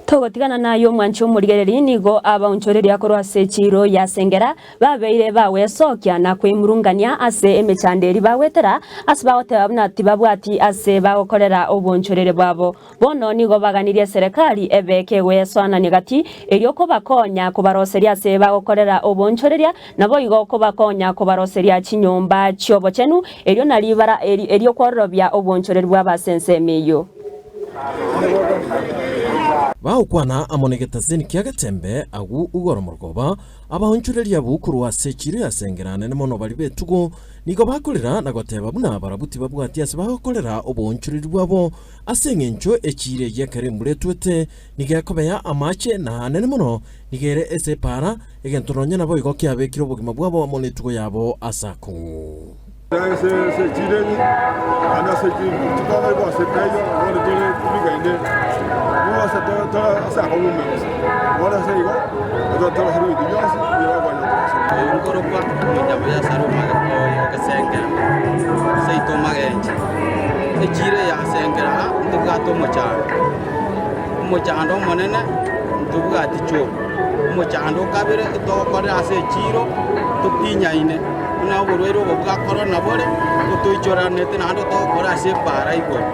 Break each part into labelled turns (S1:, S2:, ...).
S1: Togotigana naye omwanchi omorigereri, nigo abaonchoreria korwa ase echiiro ya Sengera babeire bagwesokia na kwemurungania ase emechando eria bagwetera, ase bagoteba buna tibabwati ase bagokorera obonchoreri bwabo. Bono nigo baganirie eserekari ebe kegwesoanania gati, erio kobakonya kobaroseria ase bagokorera oboonchoreria, naboigo kobakonya kobaroseria chinyomba chi'obochenu, erio naribara erio kwororobia oboonchoreri bwabo ase ensemo eyio.
S2: Bagokwana amo negetaseni kia Getembe agwo igoro morogoba, abaonchoreria abwo korwa ase chiiro ya Sengera nene mono baria b'etugo nigo bakorera na goteba buna barabwo tibabwati ase bagokorera oboonchoreri bwabo, Ase engencho echiiro eyio ekero embura etwete nigo ekobea amaache, na aanene mono nigo ere ase epaara, egento nonya naboigo kiabekire obogima bwabo amo netugo yabo ase akong'u.
S3: Ase echiiro eye, naende ase chikona ase epeyo, bono tore tobigaine nigo ase tore ase akong'u ime. Bono ase igo, tore ebinto bionsi nigo
S4: Oyo nkorokwa omonyabiasara ogesengera seito magenche. Echiro eye ya Sengera aa ntobwate omochando, omochando omonene ntobwati choo, omochando o kabere togokorera ase echiro totinyaine buna oborwaire obo bwa korona bore, totoichoranete naende togokora ase epaara igoro.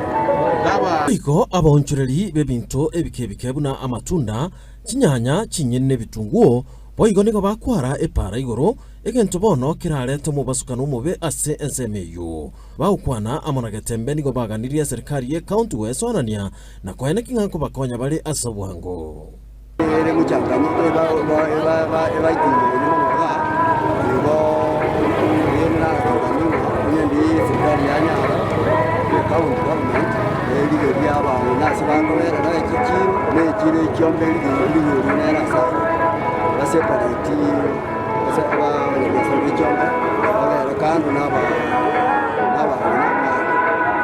S4: Gaba.
S2: Boigo abaonchoreri b'ebinto ebike ebike buna amatunda, chinyanya, chinyeni na ebitunguo, Boigo nigo bakwara epaara igoro, egento bono kerarete omobasukano omobe ase ensemo eyio. Bagokwana amo na Getembe nigo baganirie eserikari y'ecounty goesoanania na koeneki ng'a nkobakonya bare ase obwango.
S5: Ere mochang'ani ebaiting'aine mono igaa, igo rende nagatebani ng'a onye ndi eserikari yanyara ecounty government erigerie abang'ina ase bakoberera echichiro na echiro echiombe erigerie nere ase aywo. Basepareti ase abanyabiasara be chiombe babere kando na abang'ina bande.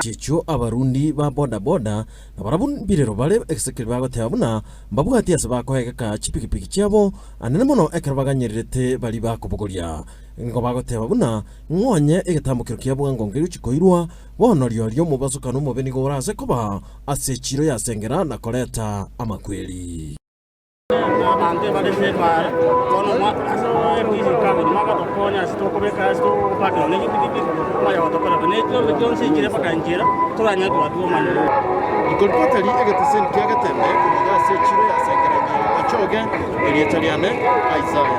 S2: Chichio abarundi ba boda boda na barabwo mbirero bare egesekeri bagoteba buna mbabwati ase bakoegeka chipigipigi chiabo anene mono ekero baganyererete baria bakobogoria. Nigo bagoteba buna ng'onye egetambokero kia bwango ngegochia koirwa, bono riorio omobasukano omobe nigo orase koba ase echiiro ya Sengera na koreta amakweri.
S6: Abanto ebare ase epaara, bono ase ebisikari mwagatokonya ase tokobeka ase togopakera ne chipikipiki, mwanya gotokorera. Ne chiombe chionsi echire mpaka nchera, toranyare kobatua omanyire.
S2: Nkoripoteri egeteseni kia Getembe korwa iga ase echiro ya Sengerania Ochoge, erieta riane Isaya.